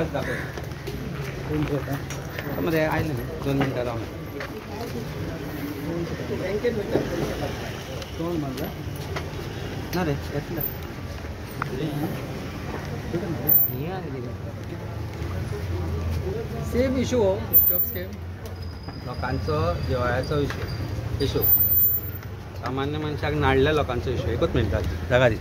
आवाज दाखय मरे आयले न्ही 2 मिनटां राव कोण म्हणला ना रे येतले सेम इशू हो जॉब स्कॅम लोकांचो दिवाळ्याचो इशू सामान्य मनशाक नाडल्या लोकांचो इशू. एकूच मिनट जागा दी.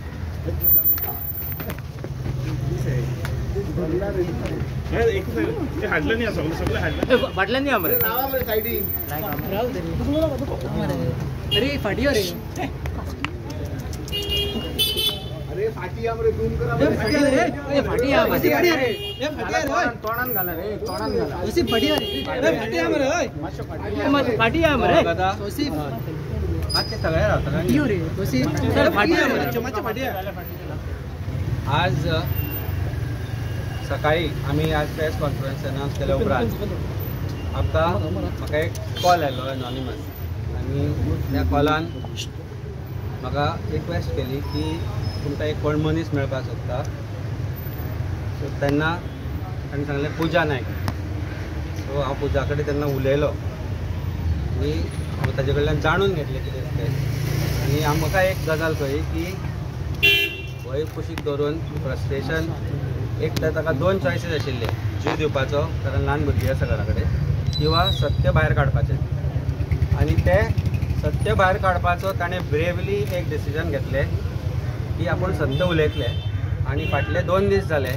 अरे फाटी रे अरे फाटी आमरे झूम करा ए फाटी आ बसी फाटी रे ए फाटी रे तोंडान घाला रे तोंडान घाला बसी फाटी रे ए फाटी आमरे ओय फाटी आमरे बसी आज सगळे रावता रे बसी फाटी आमरे चमाचे फाटी. आज सकाळी आमी आज प्रेस कॉन्फरन्स अनाउन्स केल्या उपरांत आमकां म्हाका एक कॉल आयलो एनॉनिमस आनी त्या कॉलान म्हाका रिक्वेस्ट केली की तुमकां एक कोण मनीस मेळपाक सोदता. सो तेन्ना ताणें सांगलें पूजा नायक. सो हांव पूजा कडेन तेन्ना उलयलो आनी हांव ताजे कडल्यान जाणून घेतलें कितें तें आनी म्हाका एक गजाल कळ्ळी की वय कुशीक दवरून फ्रस्ट्रेशन एक तर ताका 2 चॉयसीस आशिल्ले, जीव दिवपाचो कारण ल्हान भुरगीं आसा घरा कडेन किंवा सत्य भायर काडपाचें. आनी तें सत्य भायर काडपाचो ताणें ब्रेवली एक डिसिजन घेतलें की आपूण सत्य उलयतलें. आनी फाटले 2 दीस जाले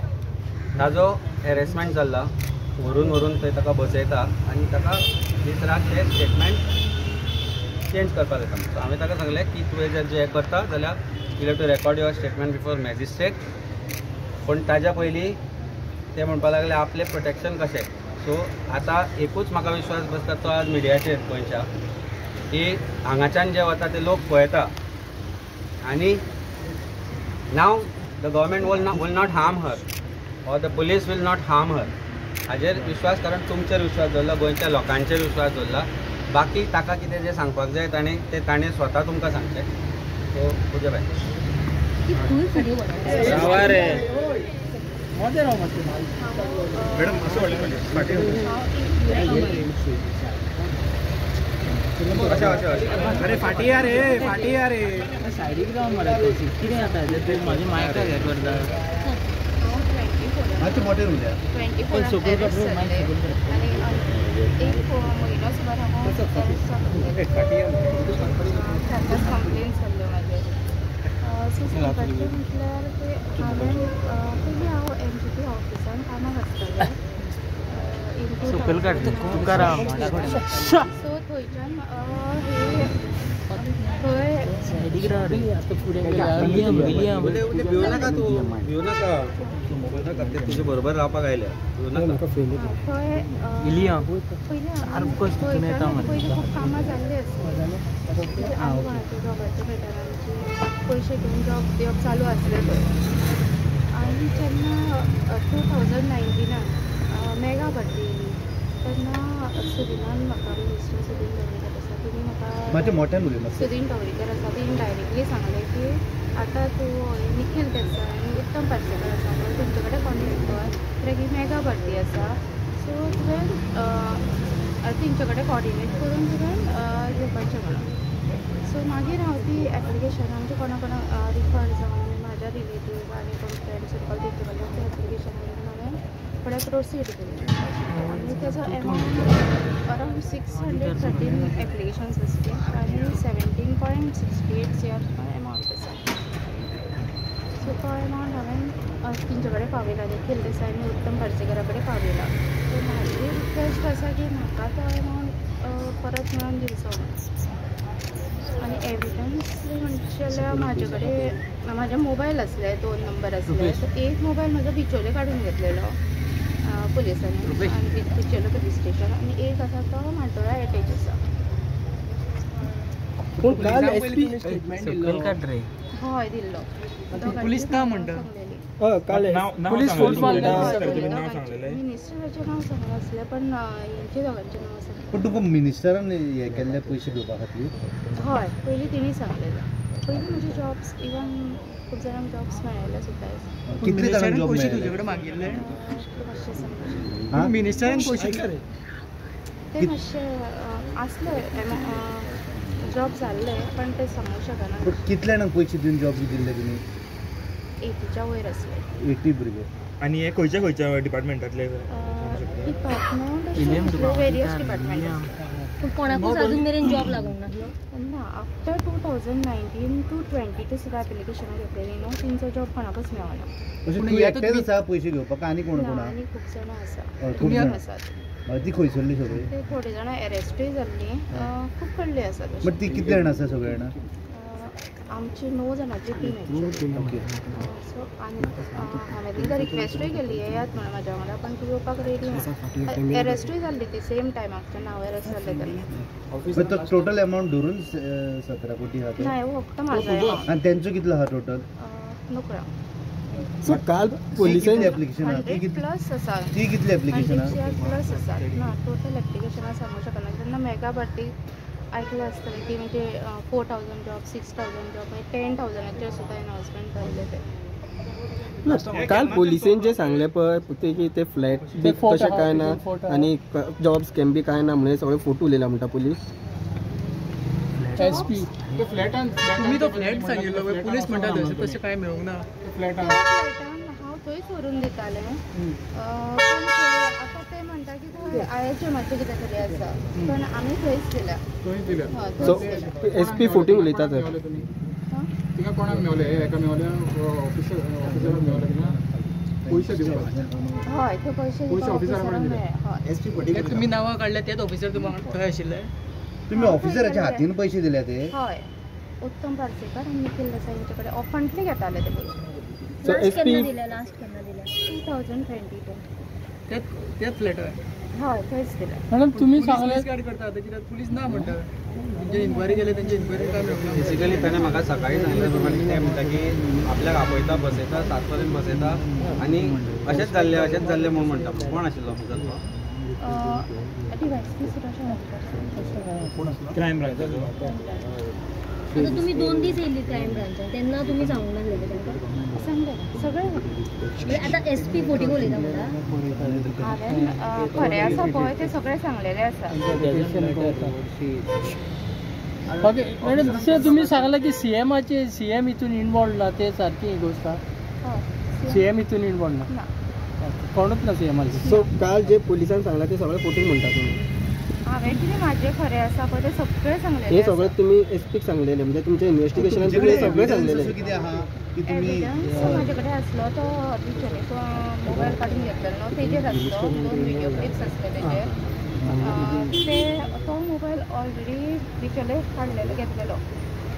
ताजो हॅरेसमेंट चल्ला, व्हरून व्हरून थंय ताका बसयता आनी ताका दीस रात ते स्टेटमेंट चेंज करपाक जाता. सो हांवें ताका सांगलें की तुवें जर जें करता जाल्यार you have to record your statement before magistrate. पूण ताज्या पयलीं ते म्हणपाक लागले आपलें प्रोटेक्शन कशें. सो आतां एकूच म्हाका विश्वास बसता तो आज मिडियाचेर गोंयच्या की हांगाच्यान जे वता ते लोक पळयता आनी now the government will not harm her or the police will not harm her. हाजेर विश्वास, कारण तुमचेर विश्वास दवरला, गोंयच्या लोकांचेर विश्वास दवरला. बाकी ताका कितें जें सांगपाक जाय ताणें तें ताणें स्वता तुमकां सांगचें. सो पूजा बाय मॅडम असं अरे फाटी या रे फाटी या रे सायडीक राव मरे कितें जाता म्हाजी मायका हें करता मातशें मोठें उलया. 24 आनी एक म्हयनो सुमार हांव तांकां कंप्लेन जाल्ल्यो म्हाजेर. सो सांगपाचें म्हटल्यार की हांवें पयलीं हांव एमजीपी ऑफिसान कामाक आसतालें. सो थंयच्यान थंय भिवनाका तूं, भिवनाका तुजे बरोबर रावपाक आयल्या. थंय पयलीं खूब कामां जाल्लीं आसली आनी कोणाच्या जॉबाच्या बेटरांची पयशे घेवन जॉब दिवप चालू आसलें थंय. आनी जेन्ना 2019 मेगा भरती येयली तेन्ना सुदिनान म्हाका मिनिस्टर सुदीन ढवळीकर आसा तिणी म्हाका सुदीन ढवळीकर आसा तिणी डायरेक्टली सांगलें की आतां तूं निखील देसाय आनी उत्तम पार्सेकर आसा पळय तुमचे कडेन कॉन्टेक्ट कर कित्याक ही मेगा भरती आसा. सो तुवें तेंचे कडेन कॉर्डिनेट करून तुवें घेवपाचें म्हणून. सो मागीर हांव ती एप्लिकेशन आमचे कोणा कोणा रिफर जावन म्हाज्या रिलेटीव आनी कोण फ्रेंड सर्कल तेंचे कडल्यान तें एप्लिकेशन घेवन हांवें फुडें प्रोसीड केलें. आनी ताजो एमावंट अरावंड 613 एप्लिकेशन्स आसली आनी 17.68 CR amount आसा. सो तो एमावंट हांवें तेंचे कडेन पावयला, निखील देसाय आनी उत्तम पार्सेकरा कडेन पावयला. सो म्हाजी रिक्वेस्ट आसा की म्हाका तो एमावंट परत मेळोन दिवचो. आनी एविडन्स म्हणचे जाल्यार म्हाजे कडेन म्हाजे मोबायल आसले, 2 नंबर आसले. सो एक मोबायल म्हाजो बिचोले काडून घेतलेलो पुलिसांनी आनी बिचोले पुलीस स्टेशन आनी एक आसा तो म्हाड्डोळा एटॅच आसा. हय दिल्लो पुलीस ना म्हणटा मिनिस्टराचें नांव सांगलां आसलें पण हेंचे दोगांचें नांव सांगलें. पूण तुमकां मिनिस्टरान हें केल्ले पयशे घेवपा खातीर? हय पयलीं तेणी सांगलेलें. पयलीं म्हजे जॉब्स इवन खूब जाणांक जॉब्स मेळिल्ले सुद्दां. कितले जाणांक जॉब पयशे तुजे कडेन मागिल्ले? मातशें सांग मिनिस्टरान पयशे ते मातशे आसले जॉब जाल्ले पण ते सांगूंक शकना. कितले जाणांक पयशे दिवन जॉब दिल्ले तुमी? 80च्या वयर आसले. 80 भुरगे. आनी हे खंयच्या खंयच्या डिपार्टमेंटांतले? Department various department. कोणाकूच अजून मेरेन जॉब लागूंक नासलो ना. आफ्टर 2019 to 22 सुद्दां एप्लिकेशनां घेतलेली न्हू, तेंचो जॉब कोणाकूच मेळना. तूं एकटेच आसा पयशे घेवपाक आनी कोण कोण? आनी खूब जाणां आसा. खूब आसात. ती खंयसरली सगळी? ते थोडे जाणां एरेस्टूय जाल्ली, खूब कडली आसा. बट ती कितले जाणां आसा सगळे जाणां? आमची 9 जाणांची टीम एक्चुअली. सो आनी हांवें तांकां रिक्वेस्टूय केल्ली येयात म्हणून म्हाज्या वांगडा, पण ती येवपाक रेडी ना. एरेस्टूय जाल्ली ती सेम टायमाक जेन्ना हांव एरेस्ट जाल्लें तेन्ना. टोटल अमाउंट धरून 17 कोटी आहा? ना, हो फक्त म्हाजो. आनी तेंचो कितलो आहा टोटल? नकळो. सो काल पोलिसांनी एप्लिकेशन प्लस आसा. ती कितली एप्लिकेशन प्लस आसा? ना, टोटल एप्लिकेशनां सांगूंक शकना. जेन्ना मेगा भरती आयकलें आसतलें की म्हणजे 4000 जॉब, 6000 जॉब, मागीर 10,000 सुद्दां अनाउन्समेंट जाल्लें तें. काल पोलिसेन जे सांगले पळय ते की ते फ्लॅट बी तशें कांय ना आनी जॉब स्कॅम बी कांय ना म्हणून सगळे फोटो उलयला म्हणटा पोलीस. एसपी तुम्ही तो फ्लॅट सांगिल्लो पुलीस म्हणटा तशें कांय मेळूंक ना. फ्लॅटान हांव थंयच व्हरून दितालें, पण आतां ते म्हणटा की थंय IHMाचें कितें तरी आसा, पण आमी थंयच दिल्या. सो SP फोटींग उलयता तर. तिका कोणाक मेवले? एका मेवले ऑफिसराक मेवले तिका पयशे दिवपाक? हय, ते पयशे ऑफिसराक मेळ्ळे. हय, तुमी नांवां काडल्या तेच ऑफिसर तुमकां थंय आशिल्ले? तुम्ही ऑफिसराच्या हातीन पैसे दिले ते? हय, उत्तम पार्सेकर आनी निखील देसाई हेंचे कडेन ऑफंटली घेताले ते पयशे. सो SP last केन्ना दिले? 2022. तेच फ्लॅटार? हय, थंयच दिले. मॅडम तुमी सांगलें करता आतां कित्याक पुलीस ना म्हणटा, म्हणजे इन्क्वायरी केली तेंची इन्क्वायरी काय मेळना. बेसिकली ताणें म्हाका सकाळी सांगलें प्रमाणे ते म्हणटा की आपल्याक आपयता, बसयता, 7 पर्यंत बसयता आनी अशेंच जाल्लें अशेंच जाल्लें म्हूण म्हणटा. कोण आशिल्लो ऑफिसर तो? Crime branch. आता तुम्ही 2 दीस येयल्ली क्रायम ब्रांचान तेन्ना तुमी सांगूंक नासलें तांकां? सांगलें सगळें. आतां SP फोटींग उलयता म्हणटा? हांवें खरें आसा पळय तें सगळें सांगलेलें आसा. ओके मॅडम, दुसरें तुमी सांगलें की सीएमाचे सीएम हितून इनवॉल्व ना, ते सारकी ही गोश्ट आहा? सीएम हितून इनवॉल्व ना, कोणूच ना सीएमाचे. सो काल जे पोलिसान सांगलां ते सगळें फोटींग म्हणटा तुमी? हांवें कितें म्हाजें खरें आसा पळय तें सगळें सांगलेलें. हे सगळें तुमी एसपीक सांगलेलें म्हणजे तुमच्या इन्वेस्टिगेशनान तुमी सगळें सांगलेलें? एविडन्स म्हाजे कडेन आसलो तो टिचरीचो मोबायल काडून घेतलेलो न्हू तेजेर आसलो, 2 व्हिडियो क्लिप्स आसले तेजेर. ते तो मोबायल ऑलरेडी टिचरले काडलेलो घेतलेलो.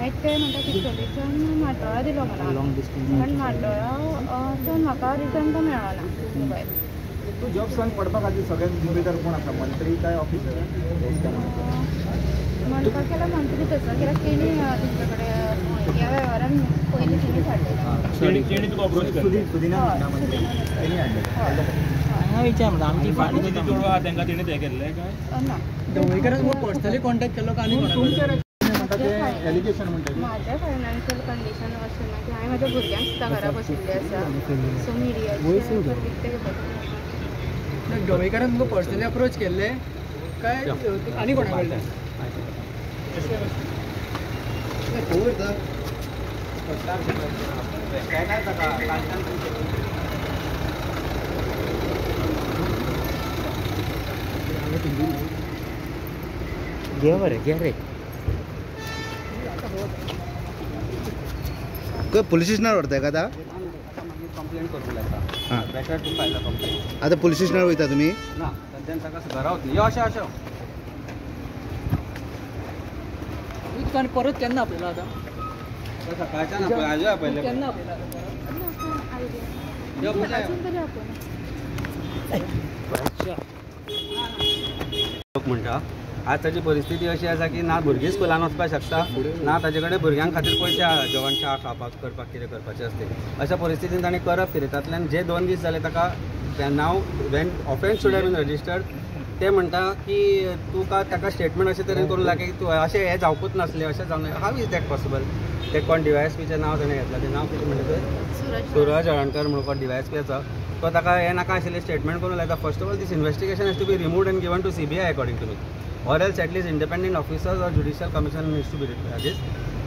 मागीर ते म्हणटा टिचरीच्यान म्हाड्डोळा दिलो म्हणून, पण म्हाड्डोळाच्यान म्हाका रिटर्न तो मेळना मोबायल. तूं जॉब स्कॅम पडपा खातीर सगळ्यांत जिम्मेदार कोण आसा, मंत्री काय ऑफिसर? म्हणपाक गेल्यार मंत्रीच आसा, कित्याक तेणी तेंचे कडेन ह्या वेव्हारान पयलीं तेणीच हाडलेलें. ना, ढवळीकरान पर्सनली कॉन्टॅक्ट केलो काय आनी कोणा? म्हाजें फायनान्शियल कंडिशन अशें ना की हांवें म्हाज्या भुरग्यांक सुद्दां घरा बशिल्लें आसा. सो मिडियाचेर कितें घेवपाचें. ढवळीकरान तुमकां पर्सनली अप्रोच केल्ले काय आनी कोणा कडल्यान? घे बरें, घे रे. पुलीस स्टेशनार व्हरताय का आतां? कंप्लेंट करूंक लायता. बेटर तूं फायला कंप्लेंट. आतां पुलीस स्टेशनार वयता तुमी? ना, सद्यान ताका घरा वतली. यो अशें अशें तुका आनी परत केन्ना आपयला आतां? सकाळच्यान आपयला, आजूय आपयलें. केन्ना आपयला? अजून तरी आपयना. लोक म्हणटा आज ताची परिस्थिती अशी आसा की ना भुरगीं स्कुलान वचपाक शकता, ना ताजे कडेन भुरग्यां खातीर पयशे आहा जेवण च्या खावपाक करपाक कितें करपाचें आसता. अशा परिस्थितीन ताणें करप कितें? तातूंतल्यान जे 2 दीस जाले ताका now when offence should have been registered ते म्हणटा की तुका ताका स्टेटमेंट अशे तरेन करूं लागले की तूं अशें हें जावपूच नासलें, अशें जावंक. How is that possible? ते कोण डीवायएसपीचें नांव ताणें घेतलां, तें नांव कितें म्हणलें तें, सूरज हळणकर म्हणून कोण डीवायएसपी आसा, तो ताका हें नाका आशिल्लें स्टेटमेंट करूं लायता. First of all this investigation has to be removed and given to CBI according to me, or else at least independent officers or judicial commission needs to be this.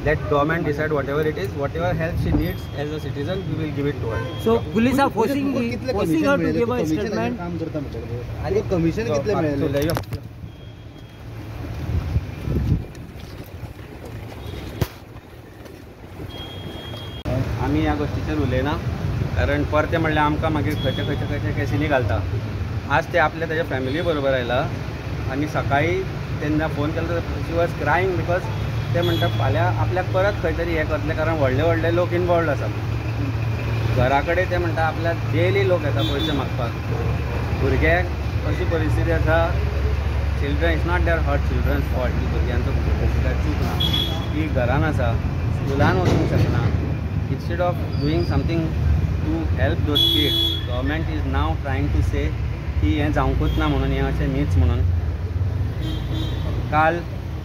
Let government decide whatever it is, whatever help she needs as a citizen, we will give it to her. So police are forcing her to give a statement. काम करता म्हटलं commission कितले मेळ्ळें? आमी ह्या गोष्टीचेर उलयना, कारण परते म्हणल्यार आमकां मागीर खंयचे खंयचे खंयचे केसीनी घालता. आज ते आपल्या ताच्या फॅमिली बरोबर आयला आनी सकाळी तेन्ना फोन केलो, शी वॉज क्रायींग because ते म्हणटा फाल्यां आपल्याक परत खंय तरी हें करतलें, कारण व्हडले व्हडले लोक इनवॉल्वड आसा घरा कडेन. ते म्हणटा आपल्याक डेली लोक येता पयशे मागपाक, भुरग्यांक अशी परिस्थिती आसा. Children, it's not their hurt children's fault की भुरग्यांचो काय चूक ना, की घरान आसा, स्कुलान वचूंक शकना. Instead of doing something to help those kids, government is now trying to say की हें जावंकूच ना म्हणून, हें अशें न्हीच म्हणून. काल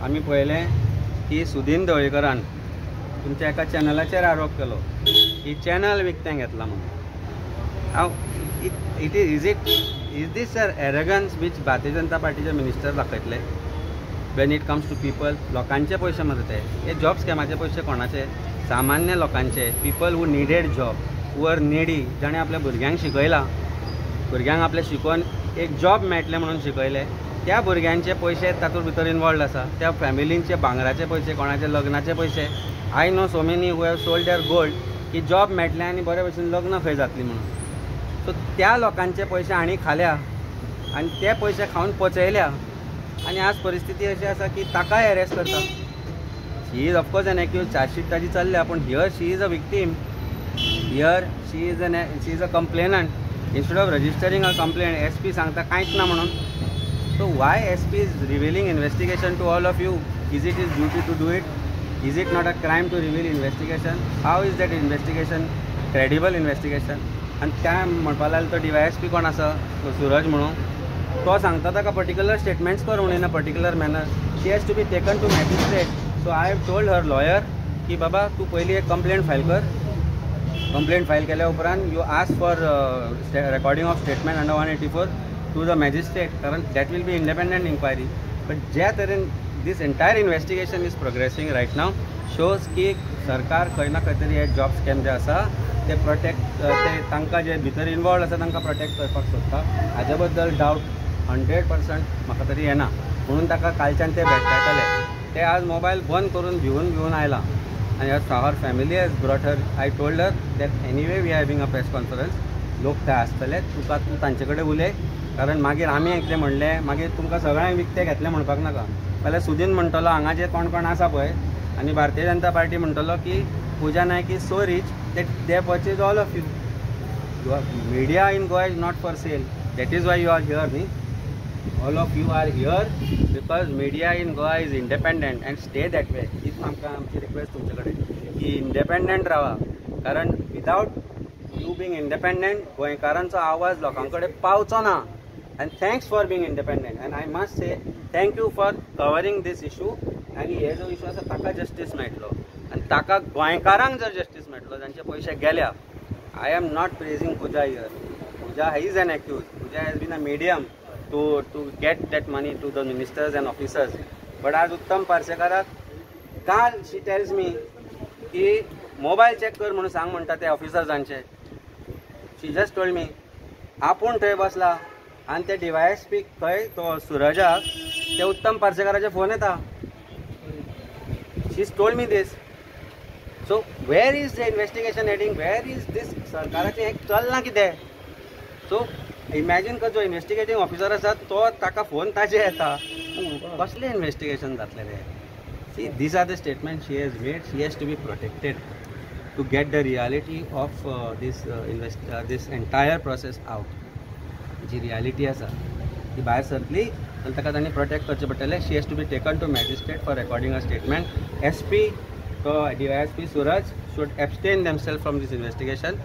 आमी पळयलें की सुदीन ढवळीकरान तुमच्या एका चॅनलाचेर आरोप केलो की चॅनल विकतें घेतलां म्हणून. हांव it is it is this sir arrogance which Bharatiya Janata पार्टीचे मिनिस्टर दाखयतले when it comes to people? लोकांचे पयशे मरे ते, हे जॉब स्कॅमाचे पयशे कोणाचे? सामान्य लोकांचे, people who needed job, who are needy, जाणें आपल्या भुरग्यांक शिकयलां, भुरग्यांक आपल्या शिकोवन एक जॉब मेळटलें म्हणून शिकयलें, त्या भुरग्यांचे पयशे तातूंत भितर इनवॉल्ड आसा. त्या फॅमिलींचे भांगराचे पयशे, कोणाचे लग्नाचे पयशे. I know so many who have sold their gold की जॉब मेळटलें आनी बरे भशेन लग्न खंय जातलीं म्हणून. सो त्या लोकांचे पयशे हांणी खाल्या आनी ते पयशे खावन पचयल्या आनी आज परिस्थिती अशी आसा की ताकाय अरेस्ट करता. She is of course an accused, chargesheet ताजी चल्ल्या, पूण here she is a victim, here she is a complainant. Instead of registering a complaint, SP सांगता कांयच ना म्हणून. So why SP is revealing investigation to all of you? Is it his duty to do it? Is it not a crime to reveal investigation? How is that investigation credible investigation? आनी त्या म्हणपा लागलो तो DySP कोण आसा, सूरज म्हणून, तो सांगता ताका पर्टिक्युलर स्टेटमेंट्स कर म्हणून in a particular manner. She has to be taken to magistrate. So I have told her lawyer की बाबा तूं पयलीं एक कंप्लेंट फायल कर, कंप्लेंट फायल केल्या उपरांत you ask for recording of statement under 184 to the magistrate, कारण that will be independent inquiry. But ज्या तरेन this entire investigation is progressing right now shows की सरकार खंय ना खंय तरी हे जॉब स्कॅम जे आसा ते प्रोटेक्ट, ते तांकां जे भितर इनवॉल्व आसा तांकां प्रोटेक्ट करपाक सोदता. हाजे बद्दल डावट 100% म्हाका तरी येना, म्हणून ताका कालच्यान ते भेटताले. ते आज मोबायल बंद करून भिवून भिवून आयला आनी her family has brought her. I told her that anyway we are having a press conference, लोक थंय आसतले, तुका तूं तांचे कडेन उलय, कारण मागीर आमी कितें म्हणलें मागीर तुमकां सगळ्यांक विकतें घेतलें म्हणपाक नाका. जाल्यार सुदीन म्हणटलो हांगा जे कोण कोण आसा पळय, आनी भारतीय जनता पार्टी म्हणटलो की Puja Naik is so rich that they purchase all of you. Media in Goa is not for sale, that is why you are here न्ही. All of you are here because media in Goa is independent and stay that way. हीच आमकां आमची request तुमचे कडेन की independent रावा, कारण विदावट you being independent गोंयकारांचो आवाज लोकां कडेन पावचो ना. And thanks for being independent, and I must say thank you for covering this issue. आनी हे जो इशू आसा ताका जस्टीस मेळटलो आनी ताका गोंयकारांक जर जस्टीस मेळटलो जांचे पयशे गेल्या. I am not praising Pooja here. Pooja is an accused, Pooja has been a medium to get that money to the ministers and officers. But आज उत्तम पार्सेकाराक काल शी टेल्स मी की मोबायल चॅक कर म्हणून सांग म्हणटा ते ऑफिसर्सांचे. शी जस्ट टोल्ड मी आपूण थंय बसला आनी ते डीवायएसपी खंय तो सुरजाक ते उत्तम पार्सेकाराचे फोन येता. She told me this. So where is the investigation heading? Where is this सरकाराचें हें चल्लां कितें? सो इमॅजीन कर, जो इन्वेस्टिगेटींग ऑफिसर आसा तो ताका फोन ताजे येता, कसलें इन्वेस्टिगेशन जातलें तें? See, these are the statement she has made. She has to be protected to get the reality of this this entire process out. Ji reality आसा ती भायर सरतली आनी ताका तांणी प्रोटेक्ट करचें पडटलें. She has to be taken to magistrate for recording a statement. SP तो DYSP Suraj should abstain themselves from this investigation.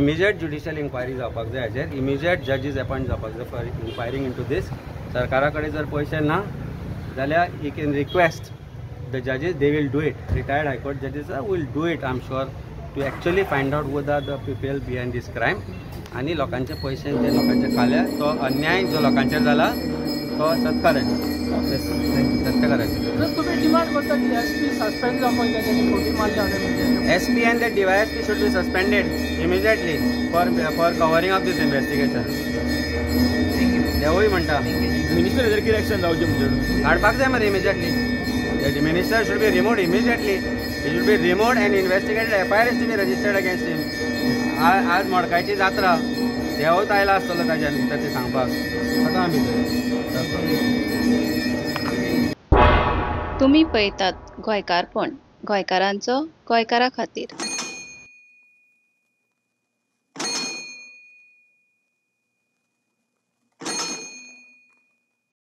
Immediate judicial inquiry जावपाक जाय हाजेर, इमिजिएट जजीस अपॉयंट जावपाक जाय for inquiring into this. सरकारा कडेन जर पयशे ना जाल्यार he can request the जजीस, they will do it. Retired high court जजीस will do it, I am sure, to actually find out who are the people behind this crime आनी लोकांचे पयशे जे लोकांचे खाल्या तो अन्याय जो लोकांचेर जाला तो सत्कारायचो, सत्य करायचो. तुमी डिमांड करता की एस पी सस्पेंड जावपाक जाय, तेणी खोटी मारली हाणें. SP and the DYSP should be suspended immediately for covering up this investigation. देवूय म्हणटा मिनिस्टराचेर कितें एक्शन जावचें म्हणजे काडपाक जाय मरे immediately. The minister should be removed immediately. He should be removed and investigated. FIR is to be registered against him. आज मडकायची जात्रा, देवूच आयला आसतलो ताज्या भितर ते सांगपाक. आतां आमी तुमी पळयतात गोंयकारपण, गोंयकारांचो गोंयकारा खातीर.